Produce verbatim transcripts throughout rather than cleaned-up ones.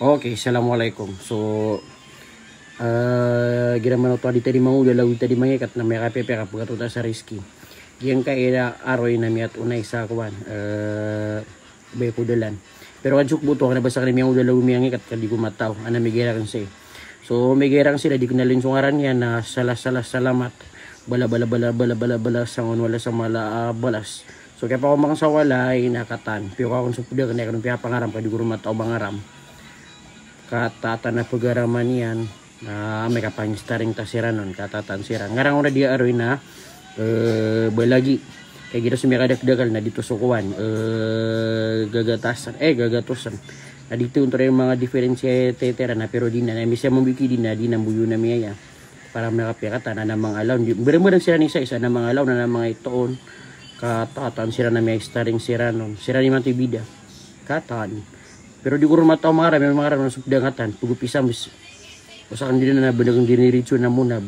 Okay, assalamualaikum. So, eh, igira manoto a di ta di mangoda, lawi ta di mangikat na miyakapiyapiya ka pagatoon ta sa rizki. Giyangkai a aroy na miyatoon ai sa kowan, eh, bay ko dalan. Pero kan sokbo to, kna ba sa kna miyangoda lawi miyangikat ka di ko mataw, ana miyagirak sii. So, miyagirak sii na di kna lin so ngaran iyan na sala, sala, salamat. Bala, bala, bala, bala, bala, bala, sangon wala sa mala, ah, balas. So, kiyapakaoma akn sa walay na katan. Piyo ka akn so pd akn, aya kn piyapangaram ka di ko ron mataw mangaram. Katatan a pagaraman iyan. Ah, amay ka pangistaring ta siran on, katatan siran. Ngaran on a di aroy na, eh, balagi. Kay igira so miyakadakdakl na di to so kowan, eh, gagatasan, eh, gagatosan. Na di to onto ray manga diferensya titira na, pero di na, na misa mambo i ki di na, di na mboyo na miyaya. Para makapiya katan, ana mangalaw. Di, barang-barang siran isa-isa, ana mangalaw, ana mangaitoon. Katatan siran a miyastaring siran on. Siran imanto i bida. Katan. Pero di ko ron mataw mangaram, mangaram na so pd a ngatan. Pagopisa mbs. O sakn di na na bnag diniritso na mona.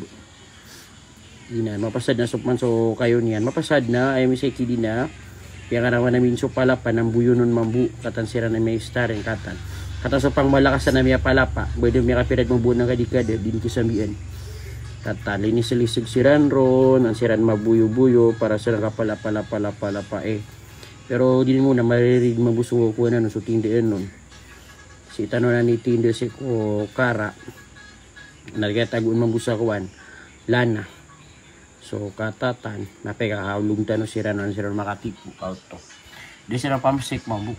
Di na, mapasad na so pman so kayo niyan. Mapasad na, aya misa i ki di na. Piyangarawan ami so palapa na mboyonon mambo, katan siran a miyastaring katan. Katan so pangmalakasan a miyapalapa, ba di miyakapirad mambo na kadi kada, di niyan kasambian. Katan, linislisig siran ron, an siran maboyoboyo, para siran kapalapalapalapalapa, eh. Pero di mo na maririg mambo so kowan anon, so tindaan on. Sii tano na nitinda sii ko kara. Na kiyatagoon mambo sa kowan, lana. So, katatan, na pay ka kaolog tano siran, an siran makatipo ka oto. Di siran pamsik mambo.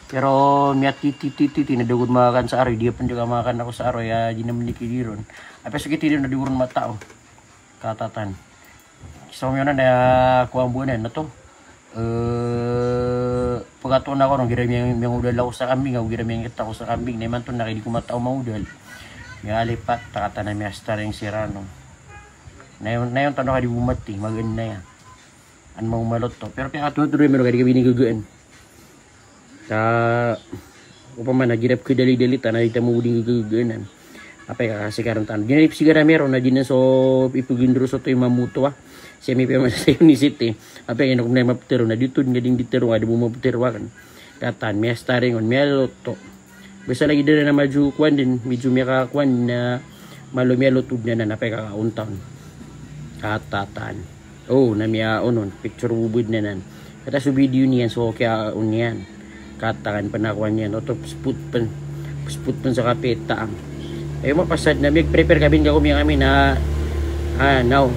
Pero miyatititititi na da ko makan sa aroy, di pn di ka makan ako sa aroy, a di na mniki di ron. Apiya so ki di ron, na di ko ron mataw. Katatan. So, miyaona na kowan bo anan, na to. Eh, pagatoon ako ron, igira miyang-, miyangoda ako sa kambing, ago igira miyangikit ako sa kambing, na imanto na kay di ko mataw mangoda. Miyalipat, takatan a miyastaring siran on. Na iyan, na iyan tano ka di bo mati, magaan na iyan. An maomaloto. Pero piyakatoon to ron, miyano ka di ka binigagaan. Ka, opama na igira pkadalidali ta na di ta mambo di gagagaanan. Apay ka kasi karantan. Di na di psigaran miyaron na di na so ipagindro so toy mamoto a. Siya mipiyamasa sayo ni siti. Apay ka ino ko mna maptero na di to, di nga di tero, nga di mo maptero akn. Katan, miyastaring on, miyaloto. Basta lagid anan a madyo kowan dn, medyo miyakakowan na malo miyaloto dn anan, apay ka kaontaw. Katatan. O, na miyaonon, picture bo bo dn anan. Kata so video niyan, so kiyaon iyan. Katakan pn a kowan iyan, oto pspot pn. Pspot pn sa kapiya i taam. Ayo mapasad na miyag-prepare kami, ngka ko miyakami na, ah, now.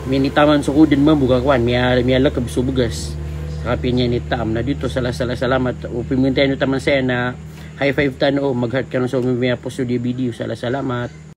Minitaman so kowan dn mambo ka kowan, miya-, miyalkb so bgas. Sa kapiya niyan i taam, na di to sala-sala, salamat. O pimintay niyo taman saya na high five tano, o mag-heart kano so miyapost so di video, sala-salamat.